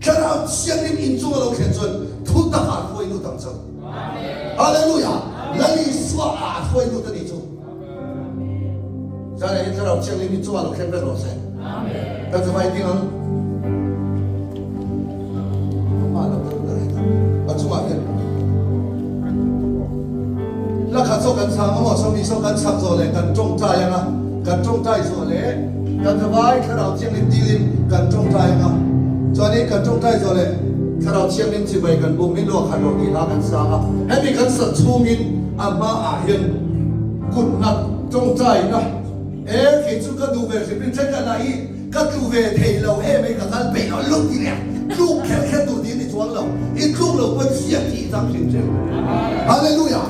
Thlarau Thianghlim inchung a lo thlen chuan thutak ah hruai lut ang chauh. Hallelujah! Lal Isua ah a hruai lut a nih chu. Zanah hian Thlarau Thianghlim inchung ah lo thlen vek rawh se. Kan zavai ding ang. Amah lo kal ber heta. A chungah hian hla khat zawk kan chhang amaw sawmi saw kan chhak zawh leh kan tawngtai anga kan tawngtai zawh leh kan zavai Thlarau Thianghlim dilin kan tawngtai anga chuanin kan tawngtai zawh leh Thlarau Thianghlim chibai kan bum in luah khat rawh tih hla kan sang a hemi kan sak chhungin a hmaah hian kut nat tawngtaina e kei chu ka duh ve hrim hrim then ka la i Ka tlu ve thei lo em ei ka kal peih lo lut ti leh tluk kher kher tur ti ni chuang lo i tluk lo pawn siam tih i chang hrim hrim. Hallelujah!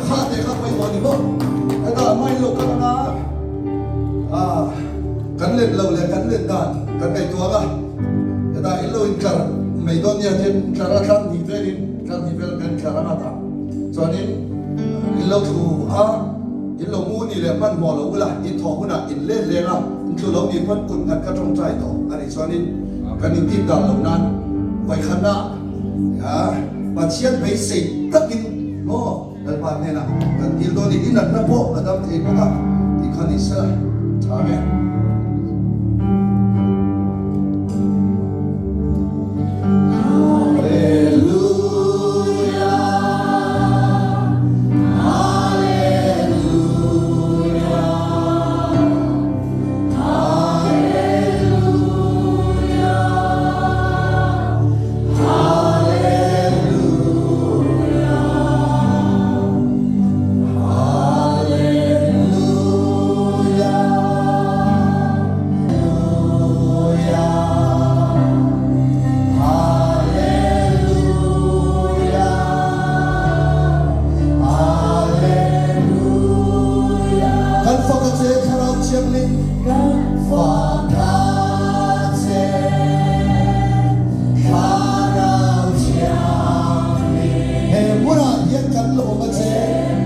Kha te kha pawimawh ni maw? Heta mai lo kal anga ah kan let lo leh kan let dan kan ngaihtuah anga heta in lo in tlar mai dawn nia tin tlar a tlar hnih velin tlar hnih vel kan tlar anga ta chuanin in lo thlu a. In lo mu ni leh hmanhmawh lo ula, in thawh hunah in let leng a, in tlu lo ni pawn kut nghat ka tawngtai tawh a nih chuanin kan intip dan loh nan vawikhatna Pathian beisei takin maw Lalpa hnenah kan dil dawn i natna pawh a dam thei bawk a tih kha ni sela tha nge. Kan fak a che Thlarau Thianghlim. Kan fak a che Thlarau Thianghlim. He hmunah hian kan lawm a che.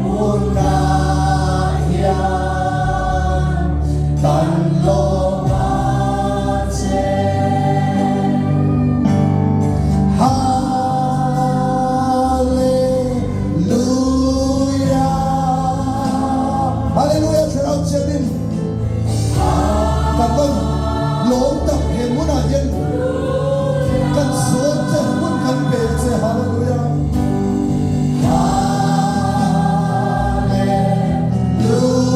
Hmunah hian kan lawm a che. Hallelujah Hallelujah Thlarau Thianghlim kan rawn lawm tak he hmunah hian kan sawn che hmun kan pe che Hallelujah Hallelujah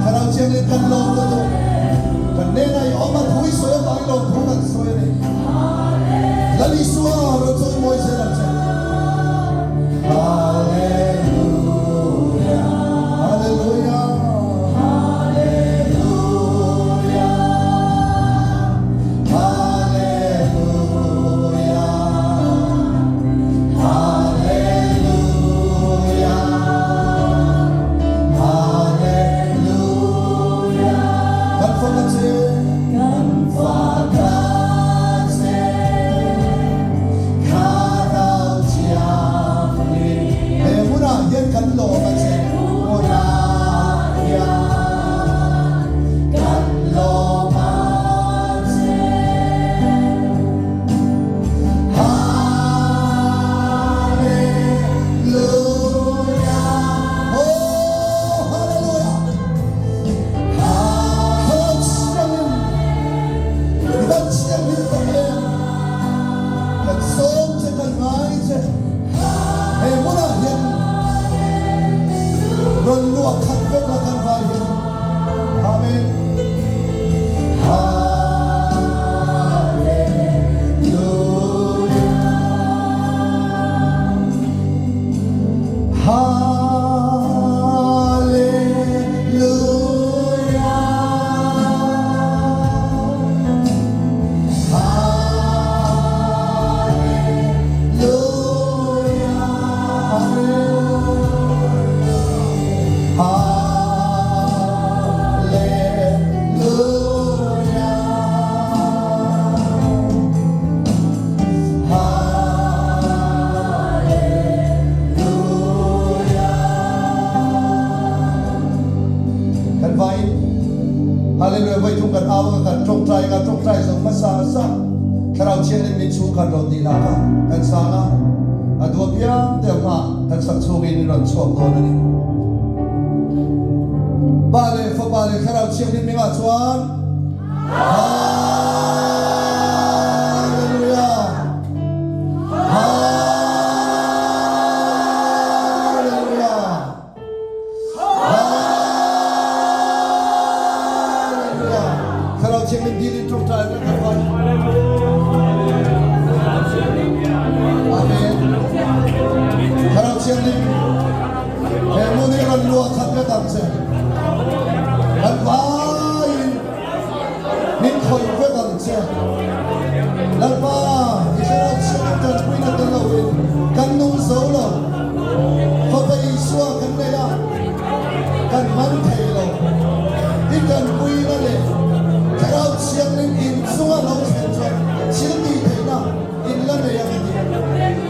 Thlarau Thianghlim kan lawm lutuk. Kan hnenah i awm a, thu i sawi avangin lawmthu kan sawi a ni. Lal Isua rawn chawi mawi zel ang che. Hallelujah, Hallelujah, Hallelujah, Hallelujah, Hallelujah, Hallelujah. Kan fak a che, kan fak a che. Thlarau Thianghlim. He hmunah hian kan lawm a che. Hmunah hian kan lawm a che. Hallelujah. Oh, hallelujah. Thlarau Thianghlim. I van thianghlim tak em. Kan sawm che, kan ngai che. He hmunah hian rawn luah khat vek la kan vai hian. Amen. Hallelujah. Hallelujah. sa. Thlarau Thianghlim min chhungkhat rawh tih lah kha kan sang a, a duh apiang te hmaah kan sak chhungin in rawn chhuak dawn a ni. Pa leh Fapa leh Thlarau Thianghlim hmingah chuan Hallelujah! Hallelujah! Hallelujah! Thlarau Thianghlim dil in ṭawngṭai kan kan van. Amen. Thlarau Thianghlim, he hmun hi rawn luah khat vek ang che. Kan vaiin min khawih vek ang che. Lalpa, i Thlarau Thianghlim ṭanpuina tel loin kan nung zo lo. Fapa Isua kan nei a, kan hman thei lo. I ṭanpuina leh Thlarau Thianghlim in chunga lo thlen chuan thil tih theihna in la nei ang a ti.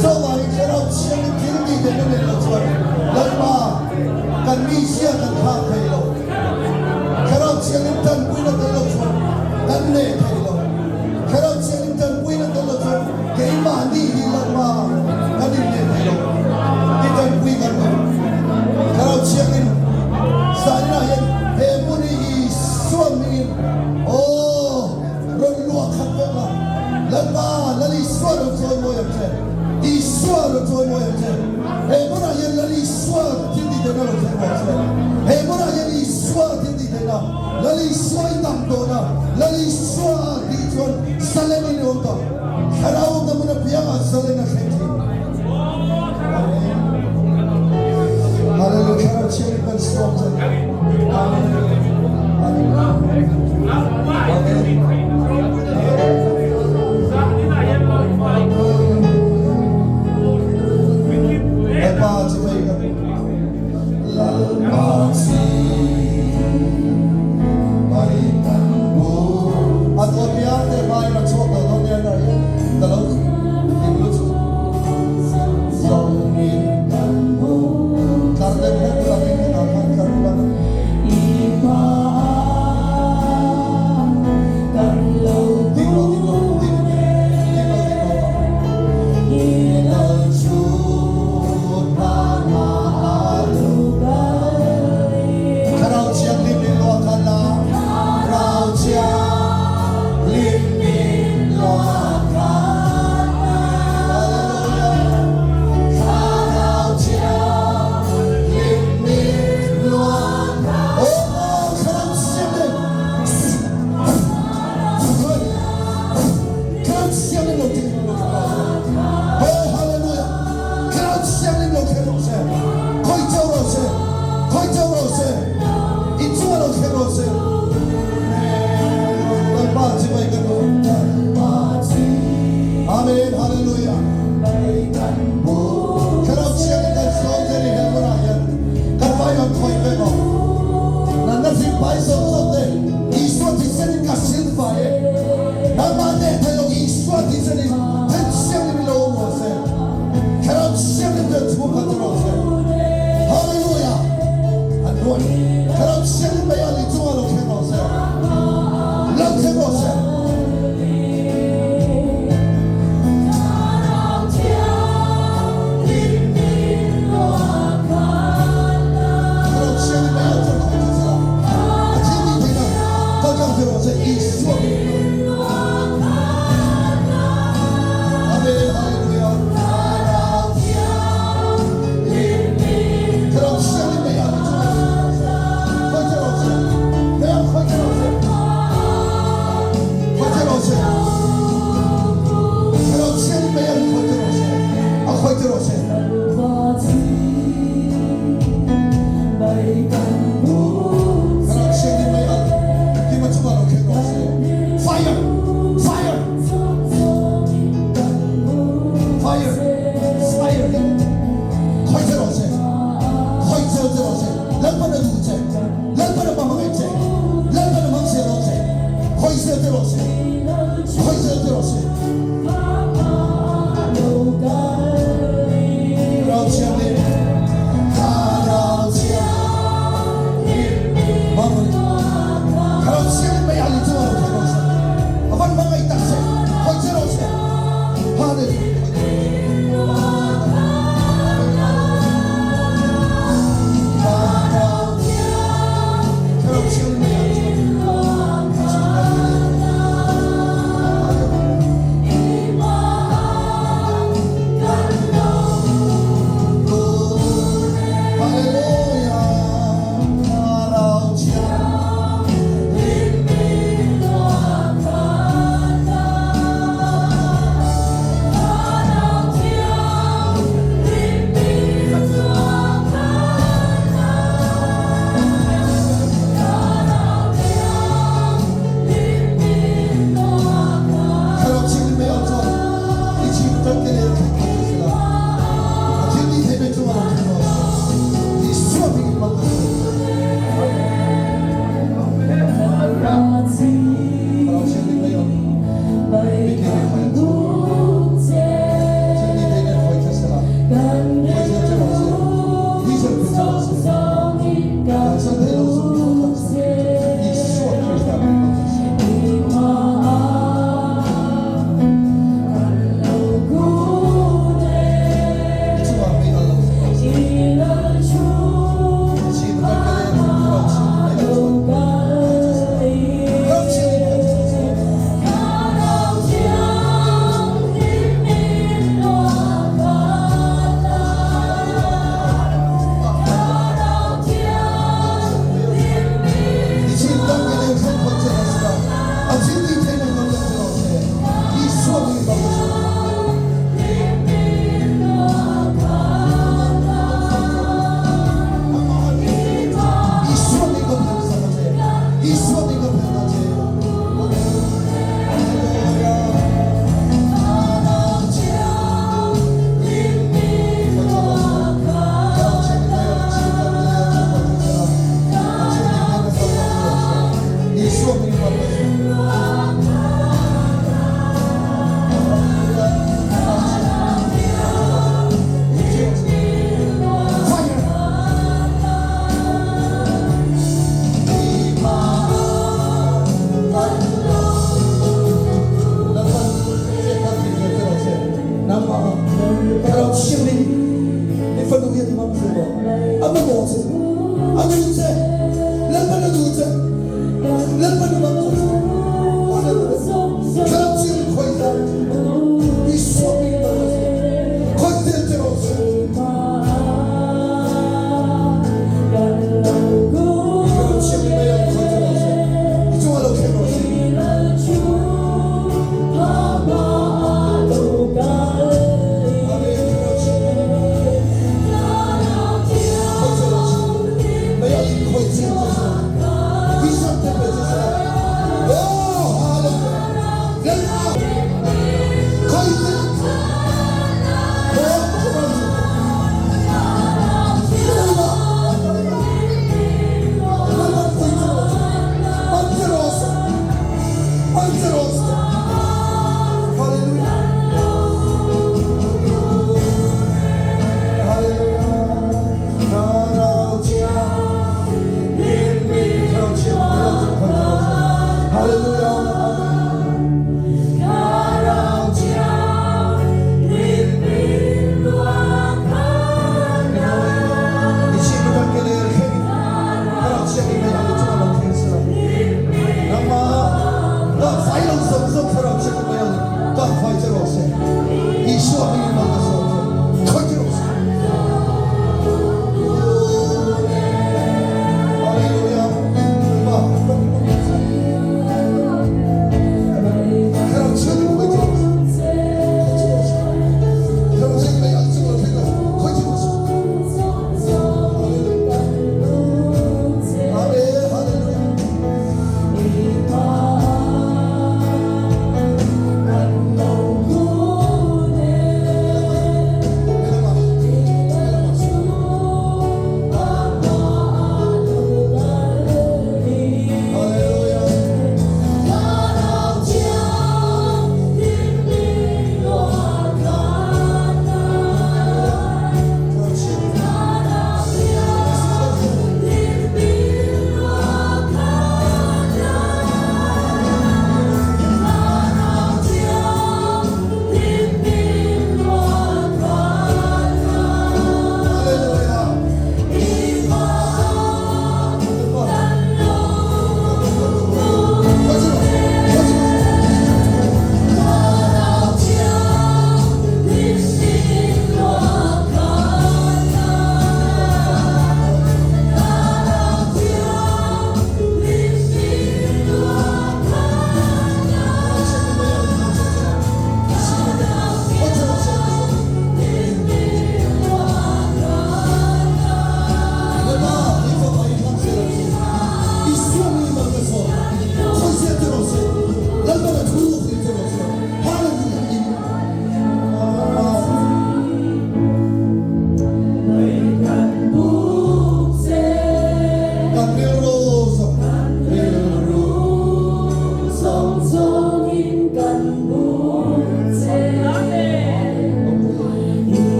Chuvangin Thlarau Thianghlim thil tih theihna nei lo chuan Lalpa kan mizia kan thlak thei lo. Thlarau Thianghlim ṭanpuina tel lo chuan kan nei thei lo. Thlarau Thianghlim ṭanpuina tel lo chuan Keimahni hi Lalpa kan inneih thei lo, i tanpui kan lo. Thlarau Thianghlim zaninah hian he hmun hi Isua hmingin aw rawn luah khat vek la. Lalpa, Lal Isua rawn chawi mawi ang che. Isua rawn chawi mawi ang che. He hmunah hian Lal Isua thil tih theihna rawn thleng rawh che. He hmunah hian Isua thil tih theihna, Lal Isua i dam dawn a, Lal Isua tih chuan zalen in i awm tawh. Thlarau na hmun apiangah zalen a thleng thin. Amen. Hallelujah. Thlarau Thianghlim kan sawm che. Amen. Amen. Amen. Lalpa chi mai kan Lalpa chi mai kan bu. A tuah piang te hma in a chhuak tawh dawn nia dah hian ka lo hlim lutuk. Zawng in kan bu. Tlar deuh hlek ula min hetah khan tlar ula. Ding rawh ding rawh ding ding rawh ding rawh. Thlarau Thianghlim min luah khan la, Thlarau Thianghlim min luah khan la. Hallelujah. Thlarau Thianghlim min luah khan. Oh, Thlarau Thianghlim. Thlarau Thianghlim lo thing lo Oh, hallelujah. Thlarau Thianghlim lo thleng rawh se. Khawi chau rawh se. Khawi chau rawh se. In chungah lo thleng rawh se. Lalpa chibai kan rawh. Amen. Hallelujah. Thlarau Thianghlim kan sawm che ni he hmunah hian kan vai rawn khawih ve maw? Nanna hrim pai zawk zawk te Isua thisen in ka silfai e. Nangmah neh thei lo Isua thisen in then Thianghlim in lo awm rawh se. Thlarau Thianghlim chuan chhungkhat che rawh se. Hallelujah! An ruat. Thlarau Thianghlim mei ali chungah lo thleng rawh se. Lo thleng rawh se.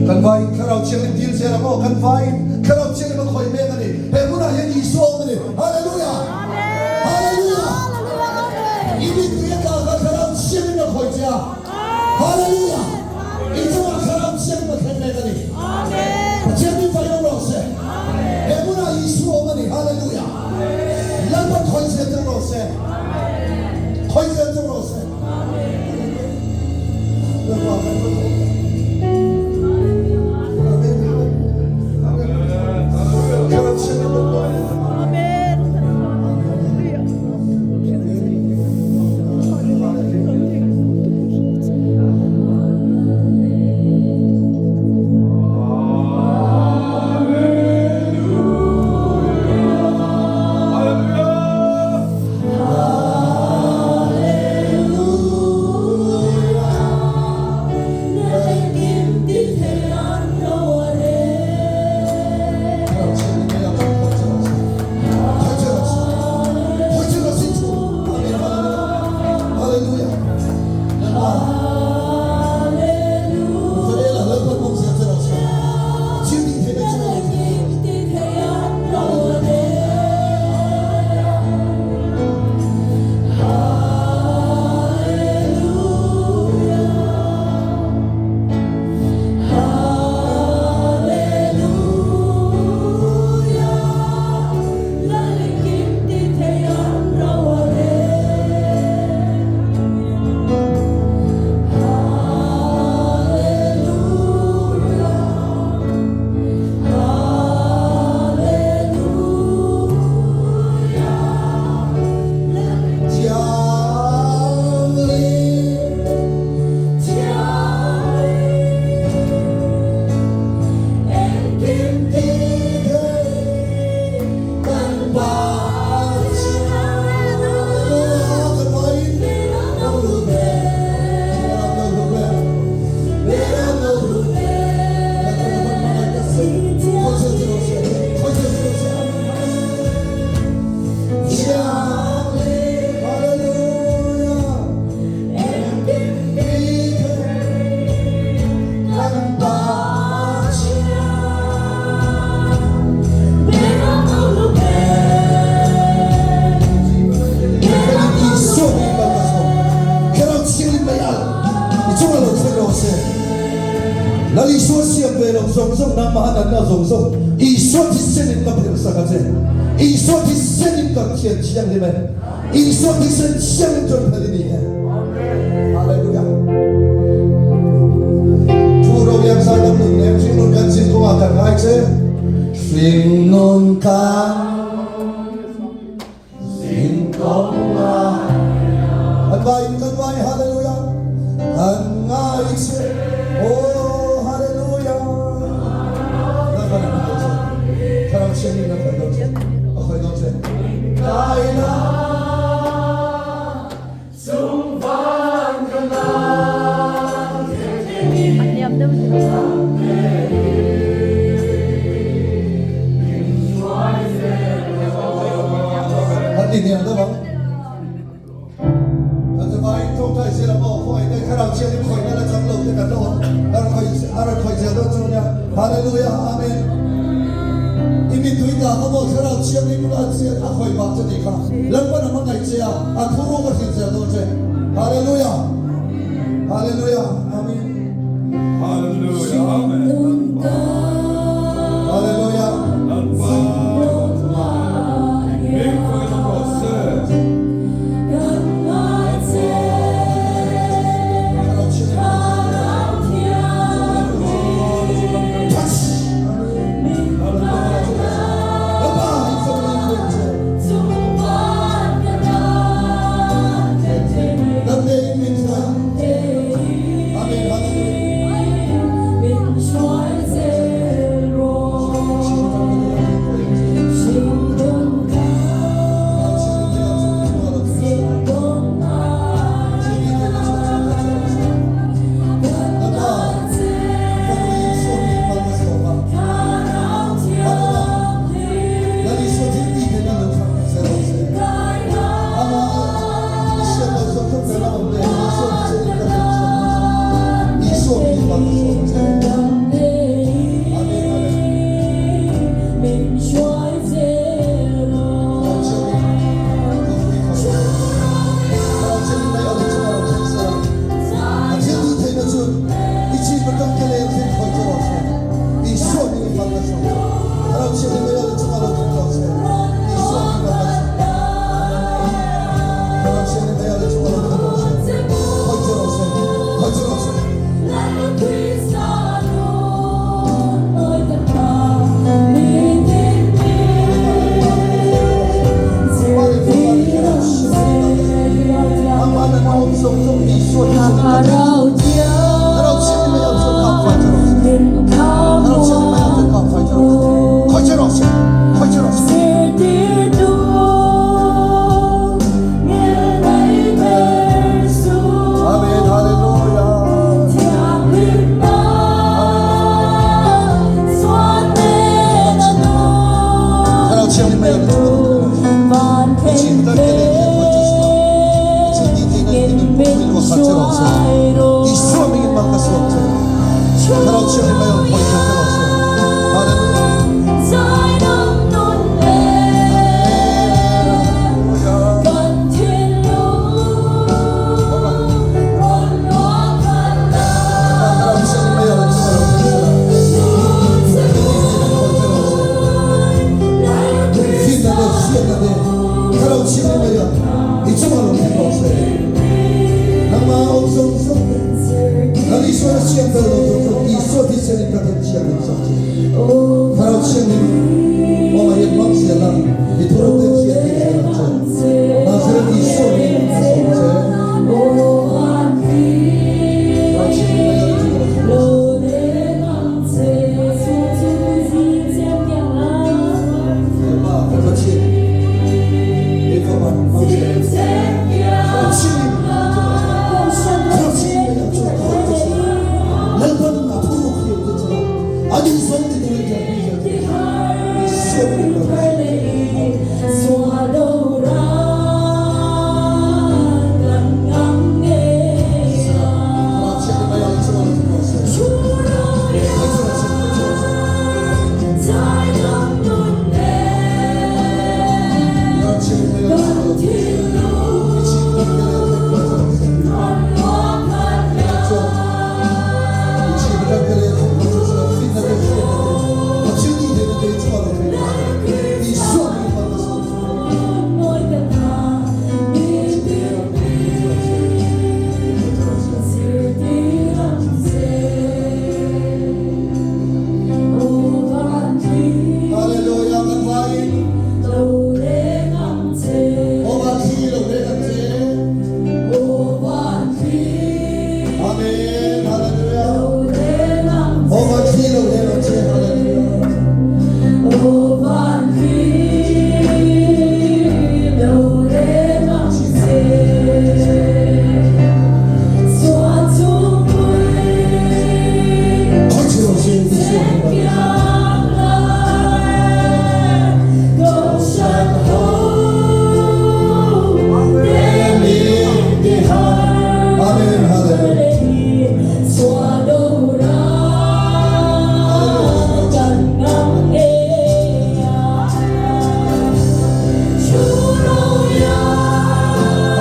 Kan vaiin Thlarau Thianghlim dil zel ang aw, kan vaiin Thlarau Thianghlim a khawih mek a ni. He hmunah hian Isua a awm a ni. Hallelujah! Hallelujah! I mittui a tla kha Thlarau Thianghlim a khawih che a. Hallelujah! I chungah Thlarau Thianghlim a thlen mek a ni. Pathian min fai awm rawh se. He hmunah Isua a awm a ni. Hallelujah! Lalpan khawih zel cheu rawh se. Khawih zel cheu rawh se. Lalpa kan va lawm tak. Amen. Amen. Thlarau Thianghlim kan lawm. Amen. Lal Isua siam ve lo zawng zawng nangmah a natna zawng zawng Isua thisen in ka phel sak a che. Isua thisen in ka thian thianghlim e. Isua thisen thianghlim chuan phel i ni e. Hallelujah. Thu ro yang zai dam nun nem hringnun kan zin kawngah kan ngai che. Hringnun kan zin kawngah kan vai kan vai hallelujah kan ngai che. Oh hallelujah. Lalpan a hmu che. Thlarau Thianghlim a khawih dawn che. A khawih dawn che. Kai la. An ti hniam deuh ang. Kan zavaiin tawngtai zel ang aw, khawngaih te Thlarau Thianghlim khawihna la chang lo te kan lo a rawn khawih a rawn khawih zel dawn chu nia. Hallelujah Amen. I mittui ta kha maw Thlarau Thianghlim a a khawih vang che tih kha Lalpan a hmangaih che a, a thuruk a hrilh zel dawn che. Hallelujah Hallelujah Amen. Hallelujah Amen. Hallelujah. Lalpa min khawih rawh se. Thlarau Thianghlim Touch. Lalpa in fapa in khawih che. Dam tein min hruai. Amen. Hallelujah. sak che rawh se. Isua hmingin mal ka sawm che. Thlarau Thianghlim mai rawn khawih che rawh se. Hallelujah. Thlarau Thianghlim mai rawn chunga lo thleng sela. Finna te, hriatna te, Thlarau Thianghlim mai rawn i chunga lo thleng rawh se. Nangmah awm zawng zawng te, Lal Isua na siam ber lo tur chuan Isua thisen in ka then thianghlim sak che. Thlarau Thianghlim awmah hian hmang zel a, i thuruk te hriat tir zel ang che. Nazareth Isua hmingin ka sawm che. Thlarau Thianghlim mai rawn i chunga lo thleng rawh se. Lalpa kan Pathian, he fapa hmang zel ang che. Thlarau Thianghlim Hallelujah kan vaiin Aw thli lo leng ang che. Amen. Hallelujah. Aw thli lo leng ang che. Hallelujah. Amen. Hallelujah.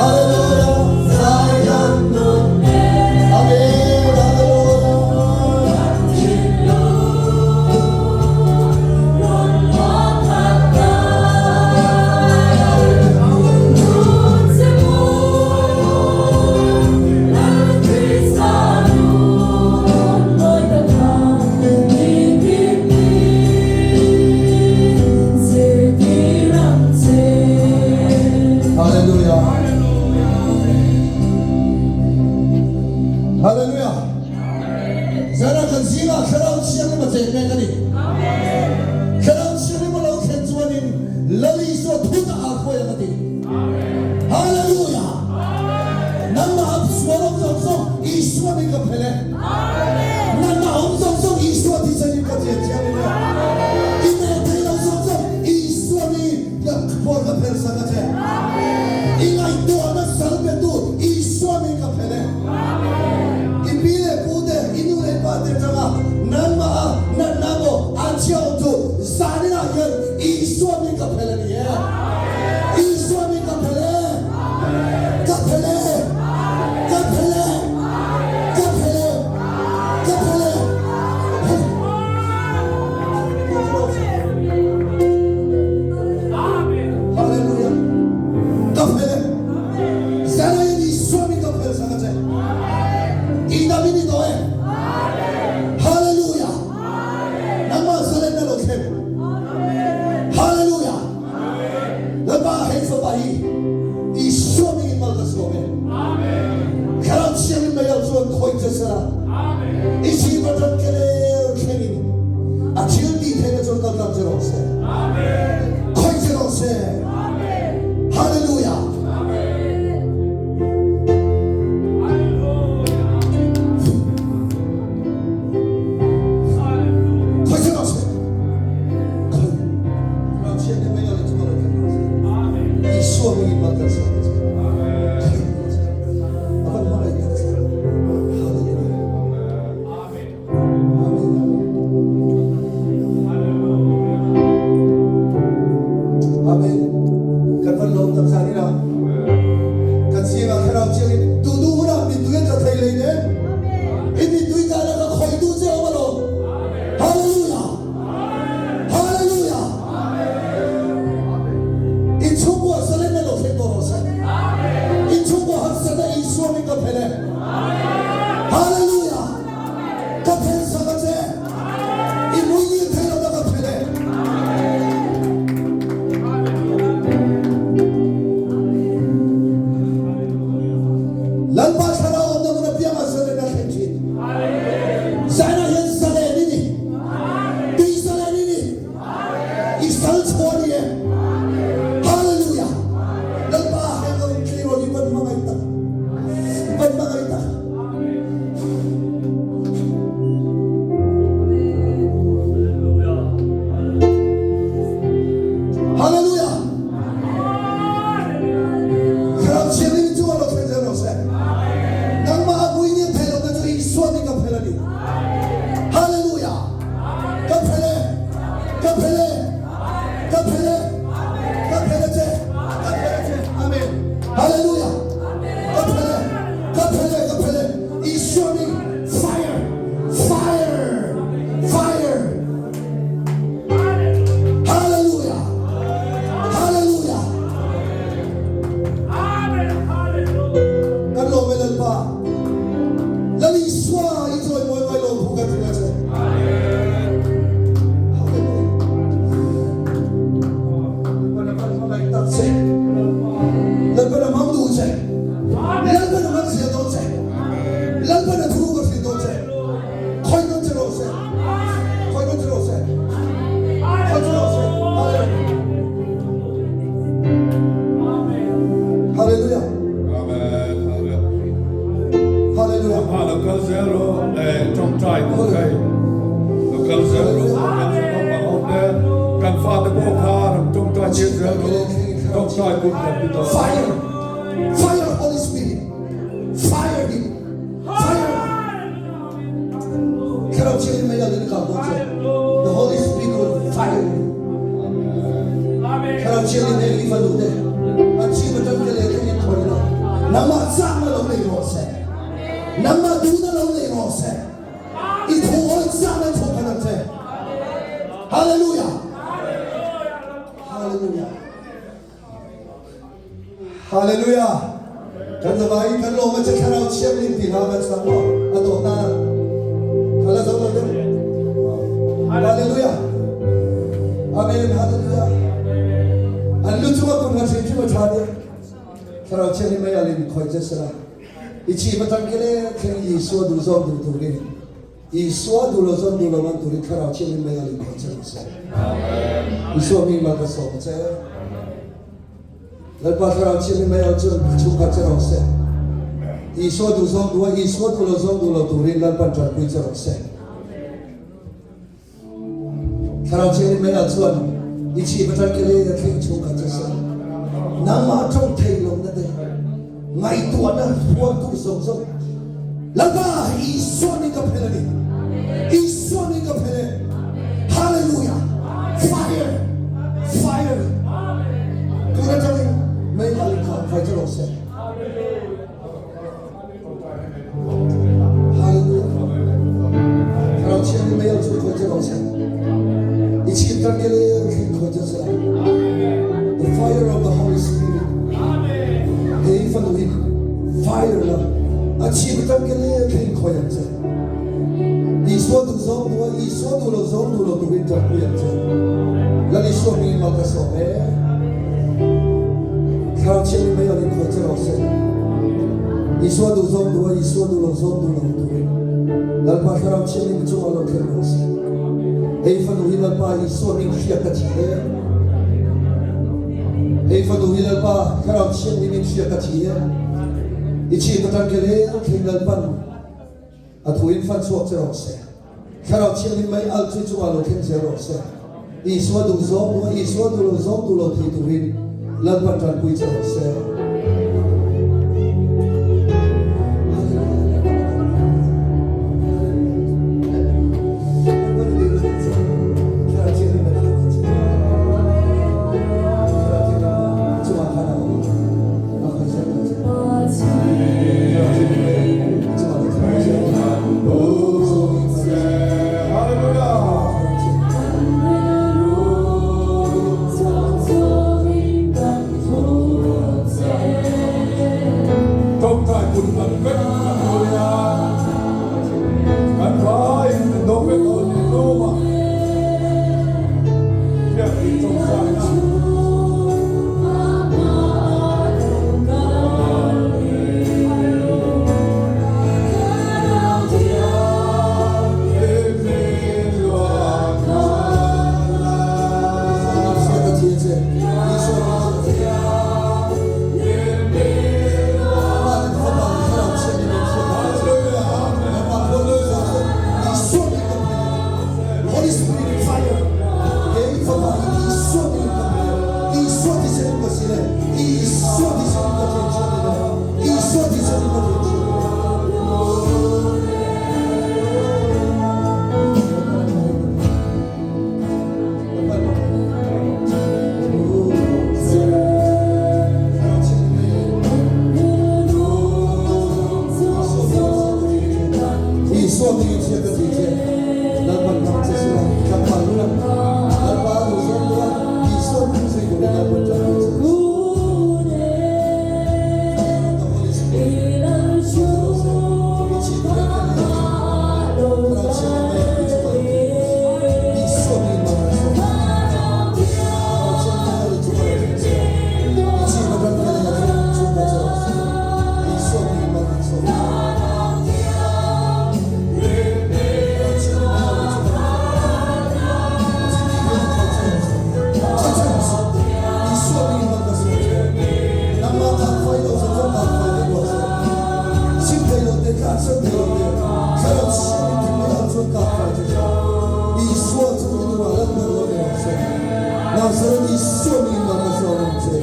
Hallelujah. Amen. Hallelujah. Hallelujah. Hallelujah. Zara kan zingah Thlarau Thianghlim a cheng mek a ni. Thlarau Thianghlim a lo thlen chuanin Lal Isua thut a al khawi ang a ti. Hallelujah. Nangmah a sual awm zawng zawng Isua min ka phel e. Nangmah awm zawng zawng Isua thisen in ka chian thianghlim e. I nek thei lo zawng zawng Isua min ka pawr ka phel sak a che. I ngaihtuahna sal petu Isua min ka phel e. I pi leh pu te, i nu leh pa te atanga nangmah a natna maw an chhia awm chu zaninah hian Isua min ka phel a ni e. Isua min ka phel e. Ka phel e. Ka phel e. Ka phel e. Ka phel e. Hallelujah. Ka phel e. Zarain Isua min ka phel sak a che. I dam in i tawh e. Hallelujah. Nangmah zalenna lo thleng. Hallelujah. Lalpa hei fapa hi Isua mingin mal ka sawm e. Thlarau Thianghlim mei lo chuan khawih che sela. I si pathan kelel thlengin a thil tih theihna chuan kal tlang che rawh se. Khawih che rawh se. Hallelujah. Isua mingin mal kan sawm che. Avan hmangaih tak. Ka phel e. Ka phel e. Ka phel a che. Ka phel a che. Amen. Hallelujah. Ka phel e. Ka phel e. Ka phel e. Isua hming fire. Fire. Fire. Hallelujah. Hallelujah. Kan lawm e Lalpa. Lal Isua i chawimawi ngai lawm thu kan hrilh a che. Hallelujah. Lalpan a van hmangaih tak che. Lalpan a hmang duh che. Lalpan a hman zel dawn che. Lalpan a thu ka hrilh dawn che. Khawi dawn che rawh se. Khawi dawn che rawh se. Khawi che rawh se. Hallelujah. Hallelujah. Amen. Hallelujah. Hallelujah. Amah lo kal zel rawh le tawngtai tur hei lo kal zel rawh kan naupang ho te kan fate pawh kha ram tawngtai tir zel rawh tawngtai kun kan ti tawh. Fire! Fire Holy Spirit! Fire him! Fire! Thlarau Thianghlim mai alin kal dawn che. The Holy Spirit will fire you. Thlarau Thianghlim heng i fanu te an chhim atang te leh thleng in thawi la. Nangmah chakna lo nei rawh se. Nangmah duhna lo nei rawh se. I thu awih chakna chhuak khat ang che. Hallelujah. Hallelujah. Hallelujah! Kan zavai kan lawm a che thlarau thianghlim ti hla kan sang maw a dawh nan a la zo lo deuh. Hallelujah! Amen! Hallelujah! An lu chunga kun kan hrim hrim a tha nia. Thlarau thianghlim mai alin khawih che sela. I chhip atang kele thleng Isua duh zawng duh turin Isua duh lo zawng duh lo man turin thlarau thianghlim mai alin khawih che rawh se. Isua hming mal ka sawm che. Lalpa Thlarau Thianghlim mai au chuan chhungkhat che rawh se. Isua duh zawng duh a, Isua duh lo zawng duh lo turin Lalpan tanpui che rawh se. Thlarau Thianghlim mai au chuan i chhip atang ke lei a thleng chhungkhat che se. Nangmah tawng thei lohna te, ngaihtuahna huamtu zawng zawng Lalpa Isua nih ka phel a ni. Isua nih ka phel e. Hallelujah. Fire. Fire. Tun atangin mei al kha khai che rawh se. Hallelujah. Thlarau Thianghlim mei al chu khawi che rawh se. I chhip tan ke le thling khawi che se. The fire of the Holy Spirit. Hei fanu hi fire la a chhip tan ke le thling khawi ang che. Isua duh zawng duh a, Isua duh lo zawng duh lo turin tanpui ang che. Lal Isua hmingin mal ka sawm e. Thlarau Thianghlim mai awlin khawi che rawh se. Isua duh zawng duh a, Isua duh lo zawng duh lo turin Lalpa Thlarau Thianghlim chungah lo thleng rawh se. Hei fanu hi Lalpa Isua hming hriat ka thi e. Hei fanu hi Lalpa Thlarau Thianghlim in hriat ka thi e. I chhip atang ke leng thleng Lalpan A thu in fan chhuak che rawh se. Thlarau Thianghlim mai al chu chungah lo thleng zel rawh se. Isua duh zawng duh a, Isua duh lo zawng duh lo thei turin Lalpan tanpui che rawh se. Nazareth Isua hmingin mal ka sawm ang che.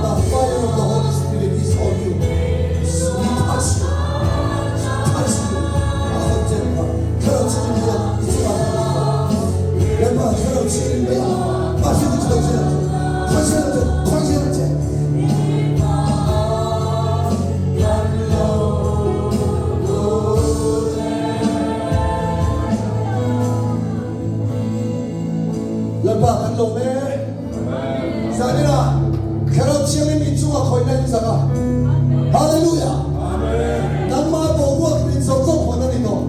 The fire of the Holy Spirit is on you. He touch you. He touch you. A khawih che kha. Thlarau Thianghlim hian i chungah a khawih che. Lalpa Thlarau Thianghlim mai a mahse i khawih che ang che. Khawih che ang che. Khawih che ang che. Lalpa kan lawm e. Zaninah Thlarau Thianghlim in chungah khawihna in chak a. Hallelujah! Nangmah boruak in zawng zawng hawn a ni tawh.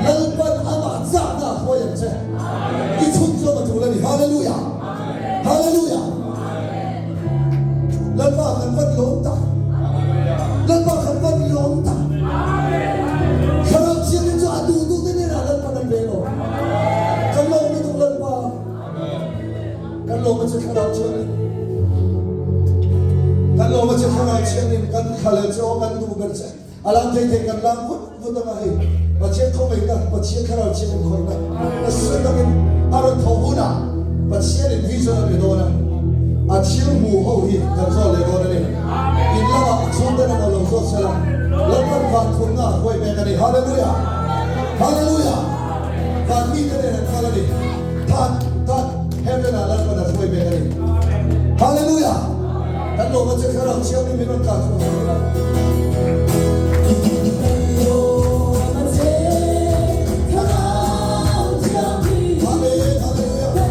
Lalpan amah chakna a hruai ang che. I chhunzawm a tul a ni. Hallelujah! Hallelujah! Lalpa kan van lawm tak. Lalpa kan van lawm tak. Thlarau Thianghlim chu a duh duh te nen ah Lalpan an ve lo. Kan lawm lutuk Lalpa. Kan lawm a che Thlarau Thianghlim. Kan lawm a che Thlarau Thianghlim. Kan thlalel che aw kan duh ber che. A lang thei thei kan lang vut vut anga hei Pathian khawngaihna, Pathian Thlarau Thianghlim khawihna nasa takin a rawn tho hunah Pathianin vision a pe dawn a, a thil hmu ho hi kan zawt leh dawn a ni. In lamah a chhungte lam a lo zawt sela, Lalpan van thumna a hruai mek a ni. Hallelujah! Hallelujah! Van mite nen an kal a ni. That, that, heaven ah Lalpan a hruai mek a ni. Hallelujah! Kan lawm a che Thlarau Thianghlim min rawn kah chhuah sak ila. Amen, hallelujah. Amen, hallelujah.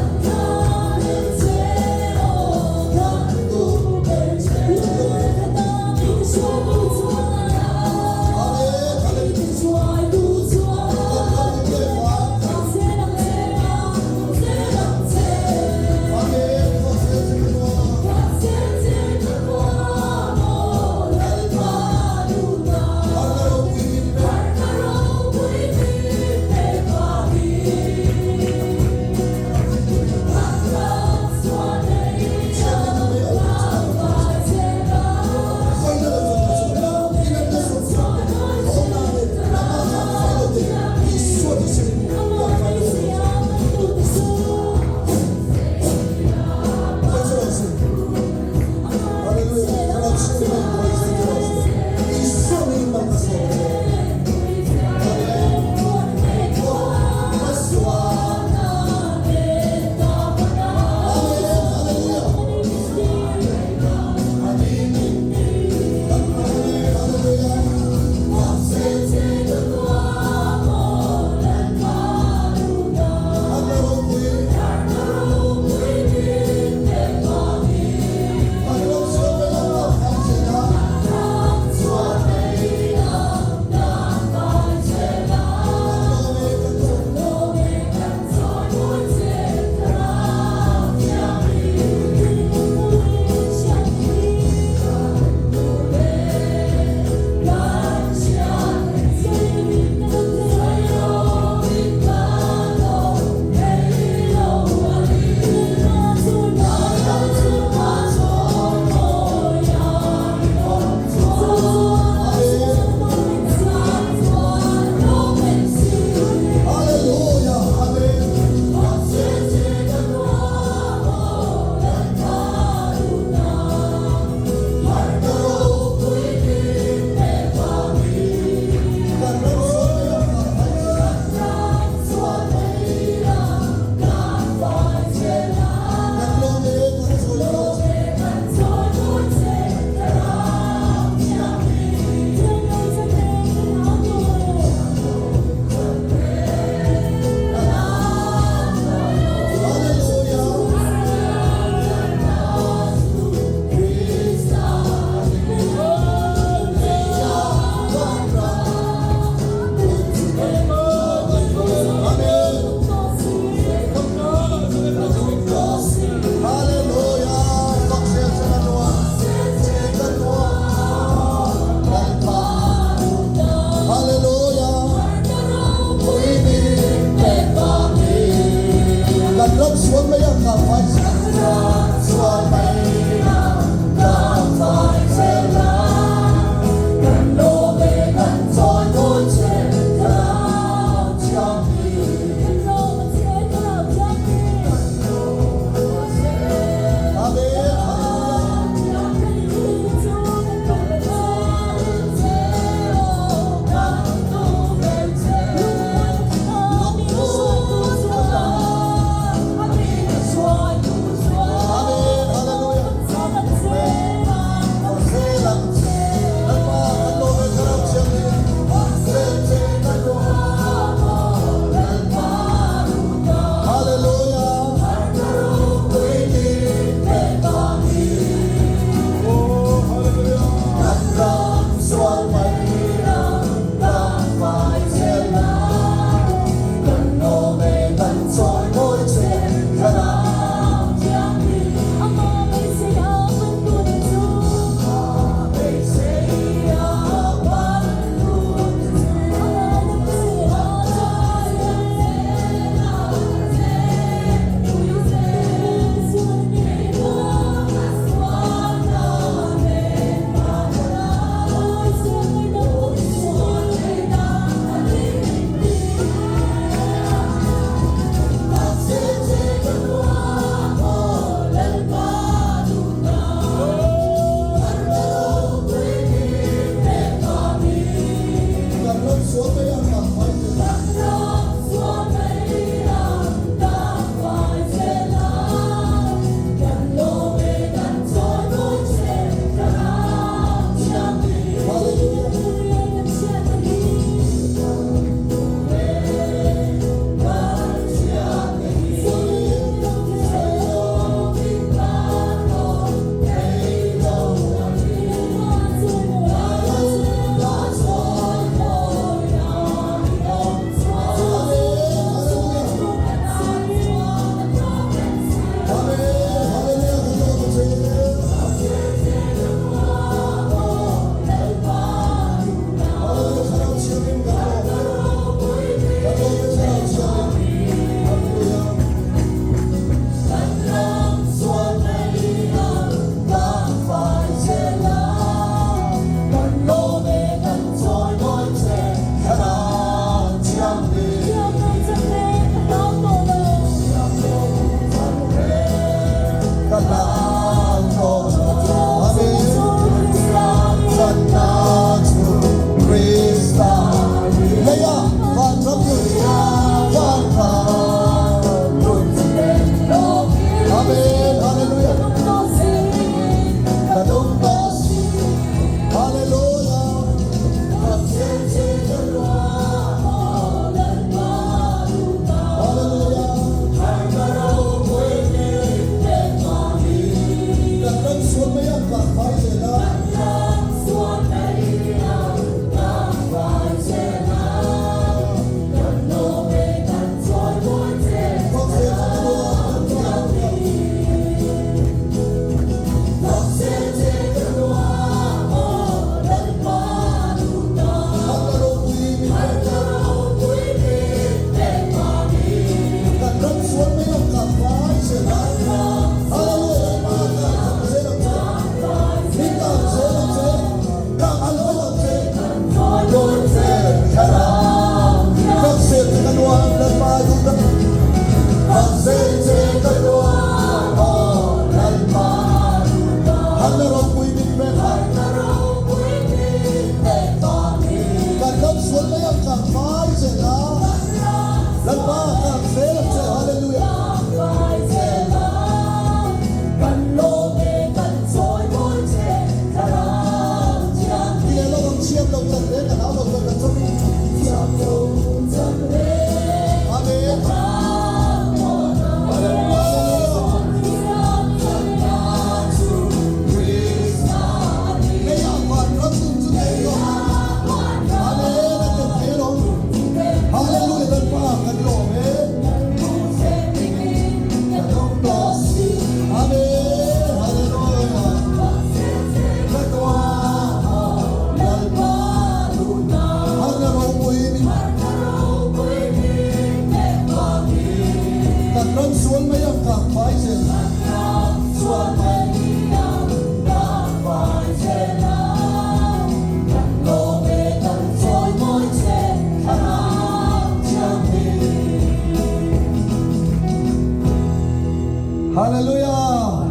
Hallelujah!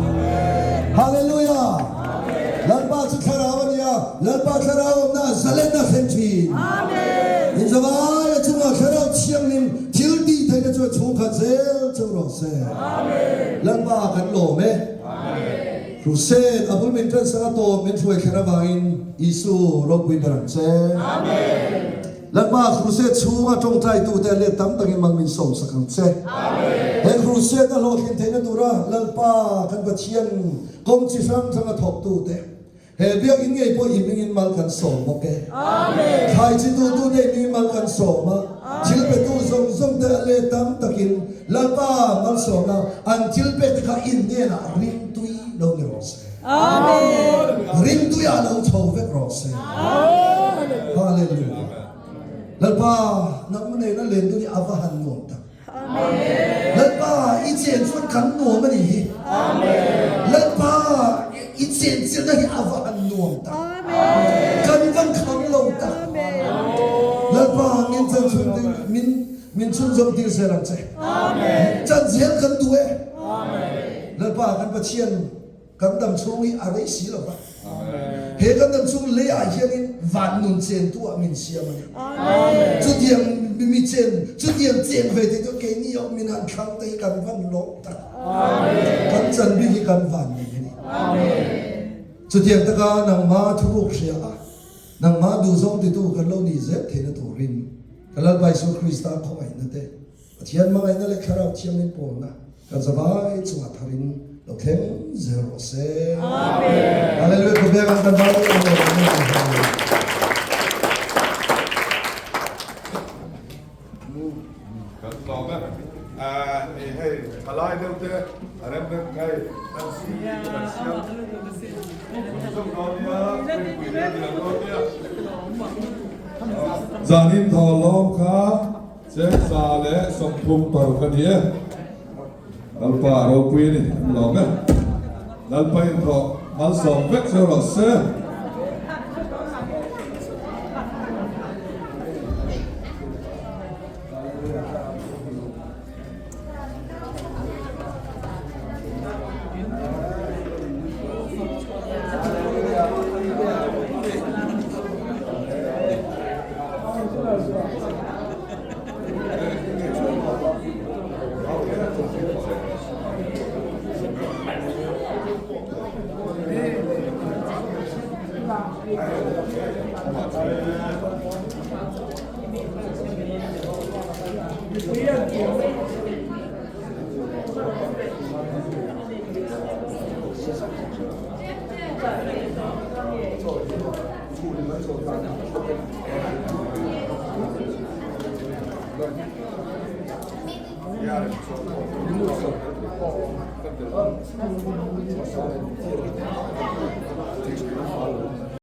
Hallelujah! Lalpa chu thlarau a ni a, Lalpa thlarau awmna ah zalenna a thlen thin. In zavai a chungah thlarau thianghlim thil tih theihna chu a chhungkhat zel chauh rawh se. Lalpa kan lawm e. Crusade a bul min ṭan sak a tawp min hruai thlen avangin Isu ropui ber ang che. Lalpa Crusade chhunga ṭawngṭaitute a let tam takin mal min sawm sak ang che. He Crusade a hlawhtlin theihna tura Lalpa kan Pathian kawng chi hrang hranga thawktute he biakinn ngei pawh i hmingin mal kan sawm bawk e. Thlai chi tutute i hmingin mal kan sawm a, thil petu zawng zawngte a let tam takin Lalpa malsawmna an thil pekte kha in hnenah ringtui lo ni rawh se. Ringtuiah lo chho vek rawh se. Hallelujah. Lalpa nangmah nena len dun hi a va han nuam tak. Lalpa i chen chuan kan nuam a nih hi. Lalpa i chen chilhna hi a va han nuam tak. Kan van kham lo tak. Lalpa min chan chhun min min chhunzawm tir zel ang che. Chan zel kan duh e. Lalpa kan Pathian kan dam chhung hi a rei si lo va. He kan dam chhung leiah hianin van nun chentu ah min siam a ni. Chutiang mi chen, chutiang cheng ve te chu keini ah min han thlang te hi kan van lawm tak. Kan chan bik hi kan van nei a ni. Chutiang taka nangma thuruk hria a, nangma duhzawng titu kan lo nih zel theihna turin ka Lalpa Isua Krista khawngaihna te, Pathian hmangaihna leh Thlarau Thianghlim pawlna kan zavai chungah tharin lo thleng zel rawh se. Amen. Hallelujah. Khawvel ang kan vai Kan tlawm e. Ni hei thalai deuh te a rem rem kai kan si kan siam. Zung dawn nia, pui pui dawn nia. Zanin thaw lawm kha 136 a ni e. Lalpa ropui a ni, an lawm e. Lalpa inthawh malsawm vek zeuh rawh se.